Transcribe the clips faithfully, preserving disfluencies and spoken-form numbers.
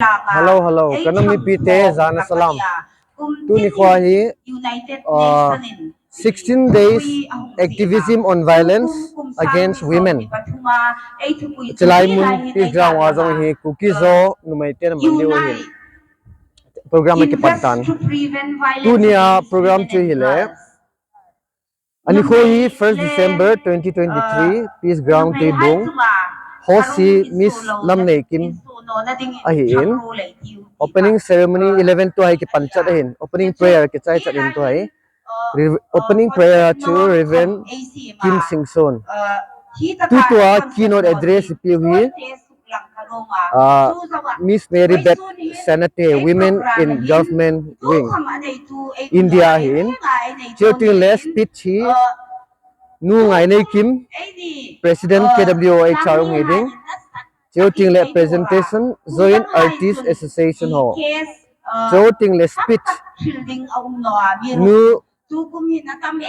Hello, hello. Ka nam mipite, jana salam. Tuni khoa hi, uh, sixteen days activism on violence against women. Chilai mun peace ground a jong hi Kuki Zo numei ten a man diu ahi. Program a kipan tan. Tuni a program chu hile. Anikho hi first December twenty twenty-three, Peace Ground Tuibong. Host hi Miss Lamneikim ahin. Opening ceremony eleven tua hi kipan chat ahin. Opening prayer kichai chat in tua hi. Re-, opening prayer chu Reverend Kim Singson. Tutua keynote address ipiu hi, uh, Miss Mary Beth Senate, Women in Government Wing, India ahin. Chuteng le speech hi Nu Ngaineikim, President K W O H R hung hi ding. Chuteng le presentation, Joint Artist Association ho. Chuteng le speech, Nu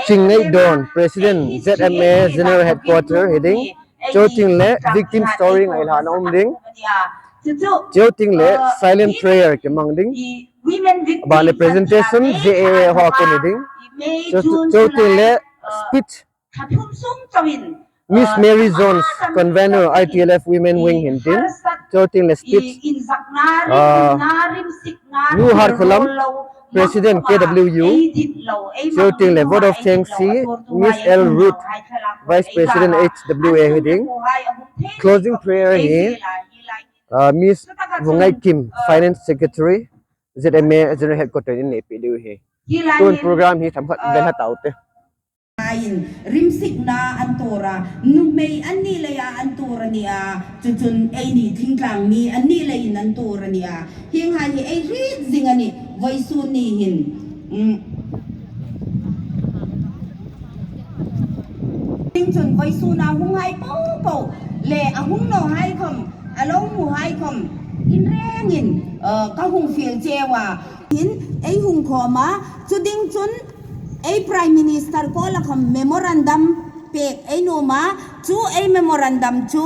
Chingneidon, President Z M A General Headquarter hi ding. Chuteng le victim story ngailhahna um ding. Chuteng le silent prayer kimang ding. Aban le presentation Z A A ho akon hi ding. Chu, chuteng le speech, Miss Mary Jones, Convener I T L F Women Wing hin tin. Chuteng le speech, uh, Nu Harkholam, President K W U. Chuteng le vote of thanks hi Miss L Ruth, Vice President H W A hi ding. Closing prayer hi, uh, Miss Vungaikim, Finance Secretary, Z M A General Headquarter in neipe diu ahi. Tun program hi themkhat vel ha taute. Ahin, rimsikna ahin tor a, numei ani le a ahin tor ani a, chuchun eini thingtlang mi ani le in ahin tor ani a. Hinghai hi eihil jing ani, voisun ni hin. Um. Chun voisun a hung hai popo, le ahung nau hai khom, alou mu hai khom, in rengin, uh, kahung fiel cheh uva. Hin, eihung khom a, chu ding chun, ei Prime Minister koma khom memorandum peh einom a, chu ei memorandum chu,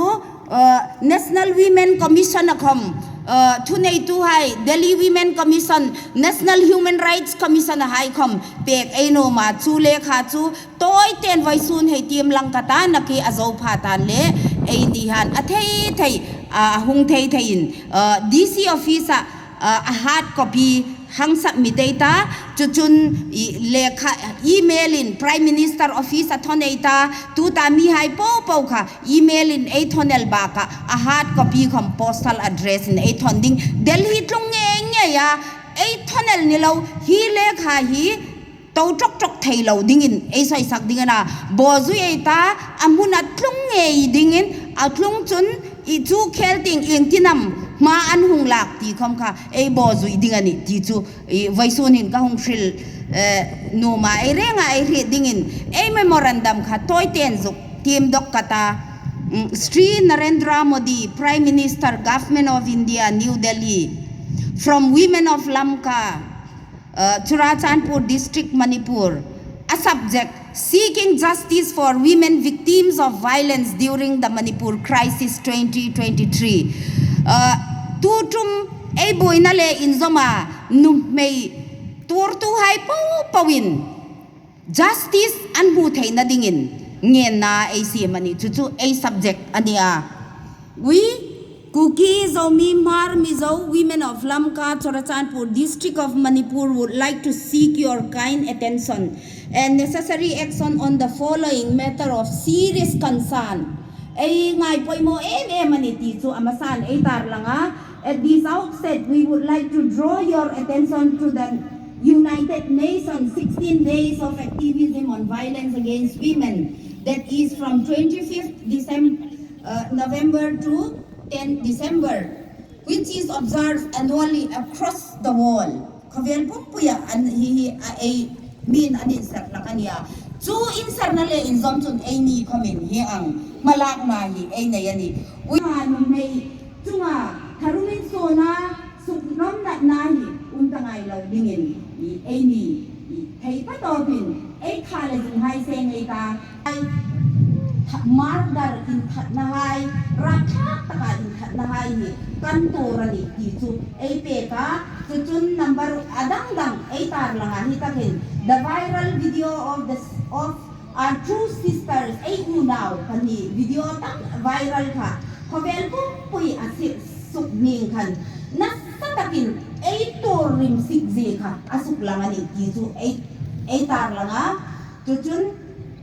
uh, National Women Commission a khom, uh, thuneitu hai, Delhi Women Commission, National Human Rights Commission a hai khom peh einom a, chu lekha chu toiten voisun hei tim lang kata naki ajou pha tan le, eini hin athei thei, uh, ahung thei thei in, uh, D C office a, uh, a hard copy hung submit ei ta, chuchun i lekha email in Prime Minister Office a thon ei ta, tuta mi hai popo kha email in ei thon el bak a, a hard copy khom postal address in ei thon ding. Delhi tlung ngei ngei a, ei thon el nilou, hi lekha hi tou tok tok thei lou dingin, ei soi sak ding ana, bojui ei ta, amun a tlung ngei dingin, atlung chun, i chu khel ting ing tinam, ma ahin hung lak ti khom kha, ei bojui ding ani ti chu, i voisun hin kahung hril, eh, nom a, ei reng a, ei hriet dingin, ei memorandum kha toiten zuk tim dok kata, mm, Shri Narendra Modi, Prime Minister, Government of India, New Delhi, from Women of Lamka, uh, Churachandpur District, Manipur. A subject, Seeking Justice for Women Victims of Violence During the Manipur Crisis twenty twenty-three. Uh, tutum ei boina le inzom a numei tortu hai popo in justice ahin mu theina dingin ngenna ei sem ani, chuchu ei subject ani a. We, Kuki, Zomi, Hmar, Mizo, women of Lamka, Churachandpur, District of Manipur would like to seek your kind attention and necessary action on the following matter of serious concern. Ei ngaipoimo em em ani ti chu amasan ei tarlang a. At this outset, we would like to draw your attention to the United Nations sixteen Days of Activism on Violence Against Women, that is from twenty-fifth December, uh, November to tenth December, which is observed annually across the world. Khovel pumpuia an hi hi a ei min ahin sar lak ania. Chu in sarna le inzom chun eini khomin hi ang malakna hi ei nei ani. Ui, numei chunga tharumin sona suknom natna hi um ta ngai lou dingin i eini i thei patopin ei kha le jing hai seng ei ta. Murder in khatna hai, rap thak taka in khatna hai hi kan tor ani ti chu ei pek a, chuchun number adang dang ei tar langa hi takin the viral video of the of our two sisters, ei unau pahni video tam viral kha khovel pumpui a si suk ning khan nasa takin ei tor rim sik je kha a suk lang ani ti chu ei ei tar langa. Chuchun,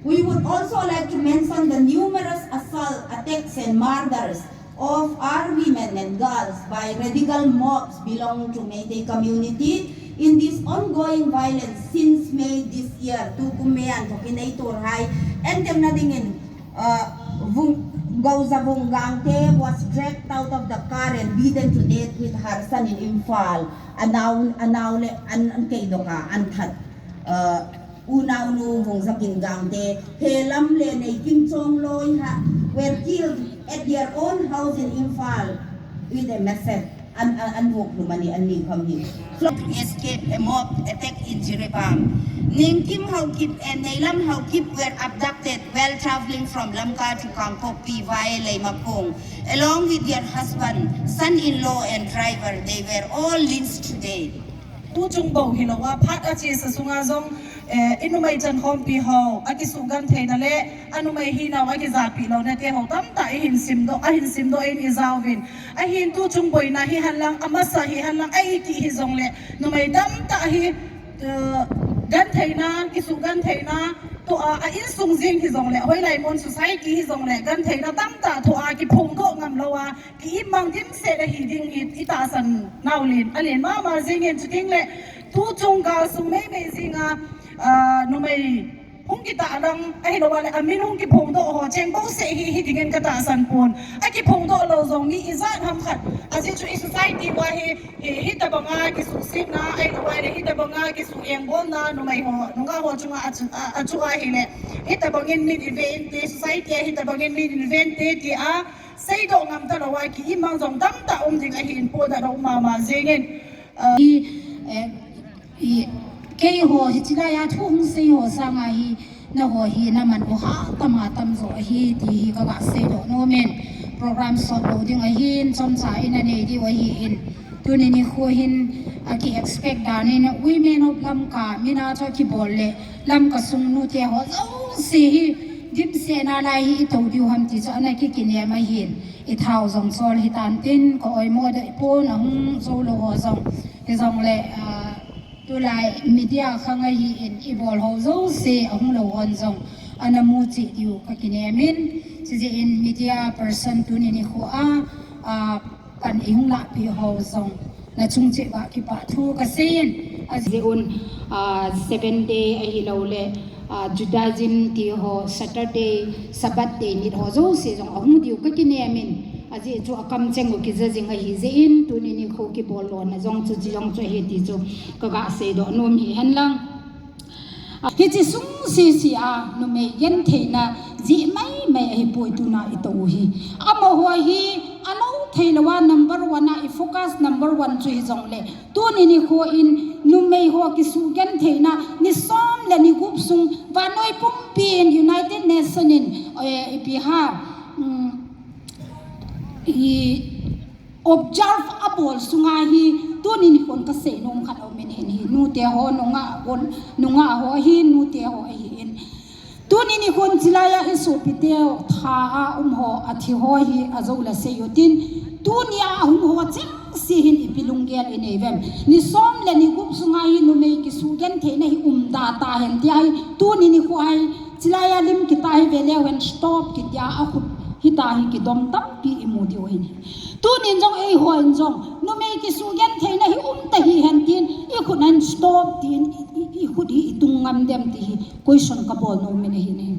we would also like to mention the numerous assault, attacks and murders of our women and girls by radical mobs belonging to Meitei community in this ongoing violence since May this year. Tukum May a hin thokin ei tor hai, en tem na dingin, uh, Vung, Gouza Vung Gangte was dragged out of the car and beaten to death with her son in Imphal. Anau, anau le an, an kei doka, an that. Uh, Unaunu Vungzakin Gangte, Helam le Neikim Chongloi ha, were killed at their own house in Imphal with a machete. An, an, an vuk lumani an ni kham hi. Escape a mob attack in Jiribam. Ningkim Haokip and Neilam Haokip were abducted while traveling from Lamka to Kangpokpi via Leimakhong, along with their husband, son-in-law and driver. They were all lynched today. Tuchung bou hilou a, phat a chesa sunga jong, eh, i numei chankhompi ho, akisugentheina le, anumei hinau akijahpeh louna te ho tamtah i hin simdoh, a hin simdoh in i jaovin. Ahin tuchung boina hi henlang, amasa hi henlang, a iti hijongle, numei tamtah hi, eh, gentheina, kisugentheina, tua, a insung jing hijongle, hoilai mun society hijongle, gentheina tamtah tua, kiphongdoh ngam lou a, ki-immang dimset ahi ding hi i tahsan nau len, alen mama jingin chuting le, tuchung gal sung meimei jinga, ah, numei hung kitah lang, ahilou le, amin hung kiphongdoh ho, cheng bouseh hi, hi dingin ka tahsan pon. Akiphongdoh lou jong mi ijat ham khat. Ajeh chu i society uva hi, hi, hitabanga kisuhsetna, ahilou le, hitabanga kisuhengbolna, numei ho, nungah ho chunga achu, a, achu ahile. Hitabangin min i ve inte, society a hitabangin min i ve inte, tia, seidoh ngam talou a, ki-immang jong tamtah um ding ahin, podoh lou mama jingin. Ah, i, eh, i, keiho, hiche laiya thu hung sei ho sanga hi, nangho hi naman u hatah a tamjo ahi, ti hi kaga seidoh nomin. Program sot lou ding ahin, chomcha in anei diu ahin. Tuni nikho hin, aki expect danin, Women of Lamka, mina chu kibol le, Lamka sung nute ho jouse hi, dimset nalai hi i tou diu ham ti chu ana kikinem ahin. I thao jong chol hitan tin, ka oimo doh pon ahung jou lou ho jong. Hijongle, ah, tulai media khang ahin, i bol ho jouse ahung lou hon jong. Ana mu cheh diu ka kinem in, chujeh in media person tuni nikho a, ah, pan i hung lahpeh ho jong. Nachung cheh uva kipah thu kaseiyin. Ajeh un, ah, seven day ahilou le, ah, Judaism ti ho, Saturday, Sabbath day nit ho jouse jong ahung diu ka kinem in. Ajeh chu akamcheng u kija jing ahi jeh in, tuni nikho kibol lona jong chu, chi jong chu ahi ti chu kaga seidoh nom hi henlang. Hiche sung sese a numei gentheina jeh maimai ahipoi tuna i tou u hi. Amaho hi alou thei lou a number one a i focus number one chu hijongle. Tuni nikho in numei ho kisugentheina ni som le ni gup sung vannoi pumpi in United Nation in, eh, ipi ham, um, i observe abol sunga hi, tuni nikhon kasei nom khat aumin ahin hi, nute ho, nungah ho, nungah ho ahin, nute ho ahin. Tuni nikhon chilai a i sopite tha a um ho, athi ho hi, ajou le sei utin. Tuni a hung ho chengse hin ipi lunggel inei uvem. Ni som le ni gup sunga hi numei kisugentheina hi umda tahen tia hi, tuni nikho a hi, chilai a lim kitah hi veleu hen stop kitia akhut hita hi kidom tampi imu diu ahin hi. Tunin jong eihon jong, numei kisugentheina hi umta hihen tin, ikhut nan stop tin, i, i, ikhut hi itung ngam dem ti hi, question kabol nomin ahin hi.